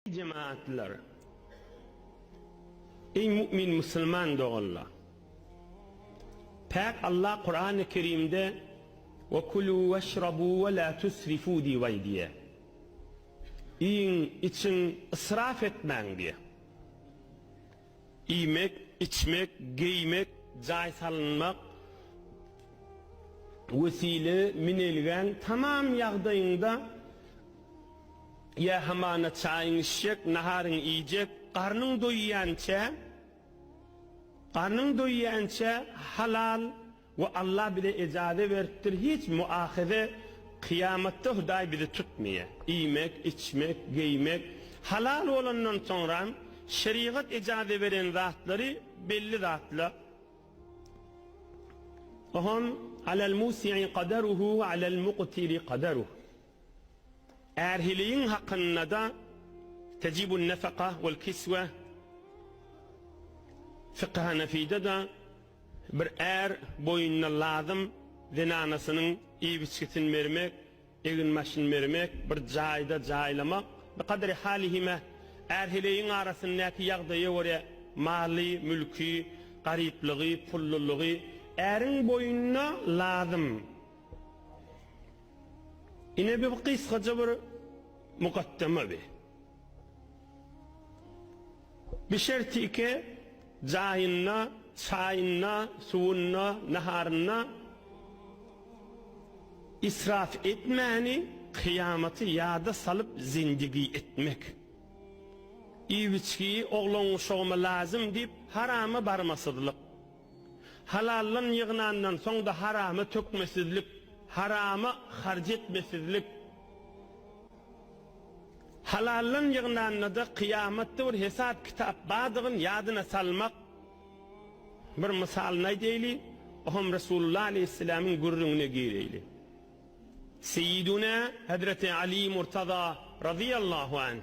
Eý jemagatlar! Eý mu'min musulman doganlar! Päk Allah Kurany Kerimde Ve kulu veşrabu ve la tusrifu diýip aýdýar. Iýiň, içiň, israf etmäň diýýär. Iýmek, içmek, geýmek, jaý salynmak, wesile, minelgäň tamam ýagdaýyňda Ýa hamana çaýyňy içjek, naharyňy iýjek, garnyň doýýança, garnyň doýýança halal we Allah bize ejaze beripdir, hiç muahaze kyýamatda Hudaý bizi tutmaýar. Iýmek, içmek, geýmek halal bolandan soňram şerigat ejaze beren zatlary belli zatlar. Oham alel musi'i kadaruhu we alel muqtiri kadaruh. Är-heleýiň hakynda-da Tejibun nefeka wal kiswe Fykhy Hanefide-de bir är boýnuna lazym zenanasynyň iýip-içgisini bermek, egin-başyny bermek, bir jaýda jaýlamak, bi kadri halihime, är-heleýiň arasyndaky ýagdaýa görä maly, mülki, garyplygy, pullulygy äriň boýnuna lazym. Ine bu gysgaça bir mukaddema bi. Bi şertike jaýynda, çaýynda, suwunda, naharynda israf etmäni kyýamaty ýada salyp zindigi etmek. Iýip-içgi oglan-uşagyma lazym diýip harama barmasyzlyk. Halaldan ýygnandan soň-da harama tökmesizlik, harama harç etmesizlik. Halaldan ýygnanda-da kyýamatda bir hesap-kitap bardygyn ýadyna salmak. Bir mysalyny aýdaýly, oňam Resulullah aleýhissalamyň gürrüňine gireýli. Seýiduna Hezreti Ali Murtaza razyýallahu anh,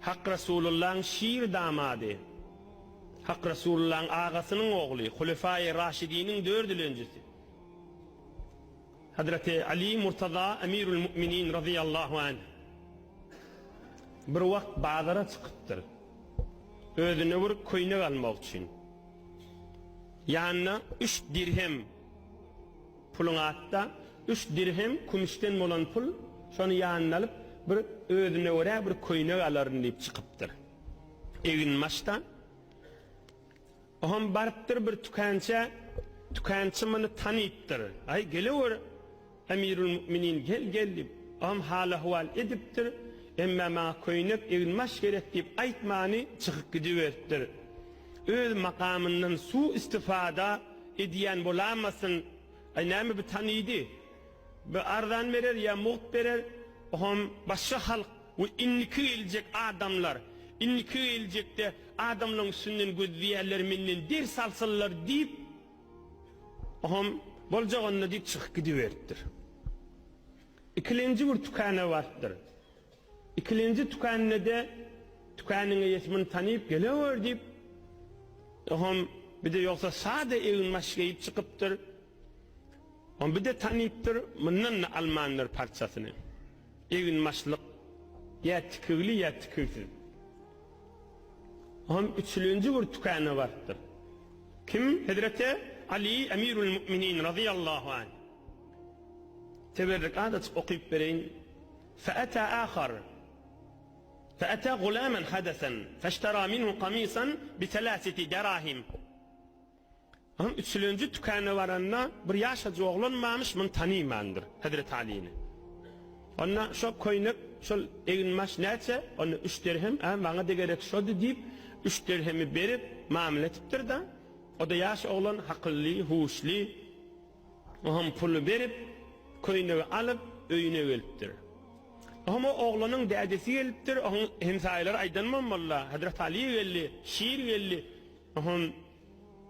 Hak Resulullahyň şir damady, Hak Resulullahyň agasynyň ogly, Hulefaýy Raşidiniň dördülenjisi, Hezreti Ali Murtaza Emirül Müminin razyýallahu anh bir wagt bazara çykypdyr. Özüne bir köýnek almak üçin. Ýanyna üç dirhem Puluň atda, üç dirhem kümüşden bolan pul, şony ýanyna alyp, bir özüne görä bir köýnek alaryn diýip çykypdyr. Eginbaşda. Oňam barypdyr bir tükänçä, tükänçi muny tanypdyr. Aý, gelewer, Emirül-müminin, gel, gel diýip, oňam hal-ahwal edipdir. Emmä maňa köýnek, eginbaş gerek diýip aýtmany çykyp gidiberipdir. Öz makamyndan su-istifada Edýän bolamasyn. Aý näme bi tanydy. Bi arzan berer ýa mugt berer. Oňam başga halk we indiki geljek adamlar, indiki geljekde adamlaň üstünden gözleýärler menden ders alsynlar diýip, oňam boljak onda diýip çykyp gidiberipdir. Ikilenji bir tükana barypdyr. Ikilenji tükände-de tükäniň eýesi muny tanyp, Gelewer diýip, oňam bir-de ýogsa sada eginbaş geýip çykypdyr. Oňam bir-de tanypdyr, mundan-da almandyr parçasyny. Eginbaşlyk ýa tikigli, ýa tikigsiz. Oňam üçülenji bir tükäne barypdyr. Kim? Hezreti Ali Emirül Müminin razyýallahu anh. Teberrik azajyk okyp bereýin. Fe'eta ahar, fe'eta gulamen hadesen, feştera minhu kamisan bi selaseti derahim. Onuň üçülenji tükäne baranda bir ýaşajyk oglan barmyş, muny tanymandyr, Hezreti Alyny. Onda şo köýnek, şol eginbaş näçe? Onda üç dirhem, ä, maňa-da gerek şody diýip, üç dirhemi berip, mamla etipdir-de. O-da ýaş oglan, hakylly, huşly. Oňam puly berip, köýnegi alyp, öýüne gelipdir. Oňam o oglanyň dädesi gelipdir, oň hemsaýalary aýdanmam molla, Hezret Aly geldi, şir geldi. Oňam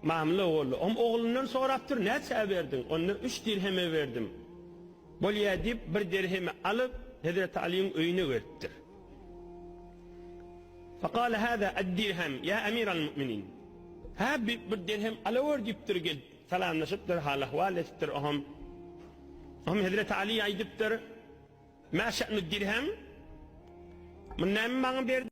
mamla boldy. Oňam oglundan sorapdyr, näçä berdiň? Onda üç dirheme berdim. Bolýa diýip, bir dirhemi alyp, Hezret Alyň öýüne gelipdir. Fekale hâzâ ad-dirhem, ýa emiral mu'minin. Hä, bir dirhem alawer diýipdir gelip. Salamlaşypdyr, hal-ahwal edipdir. Oňam Oňam Hezreti Aly aýdypdyr, Mä şe'nud dirhem? Muny näme maňa berdiň?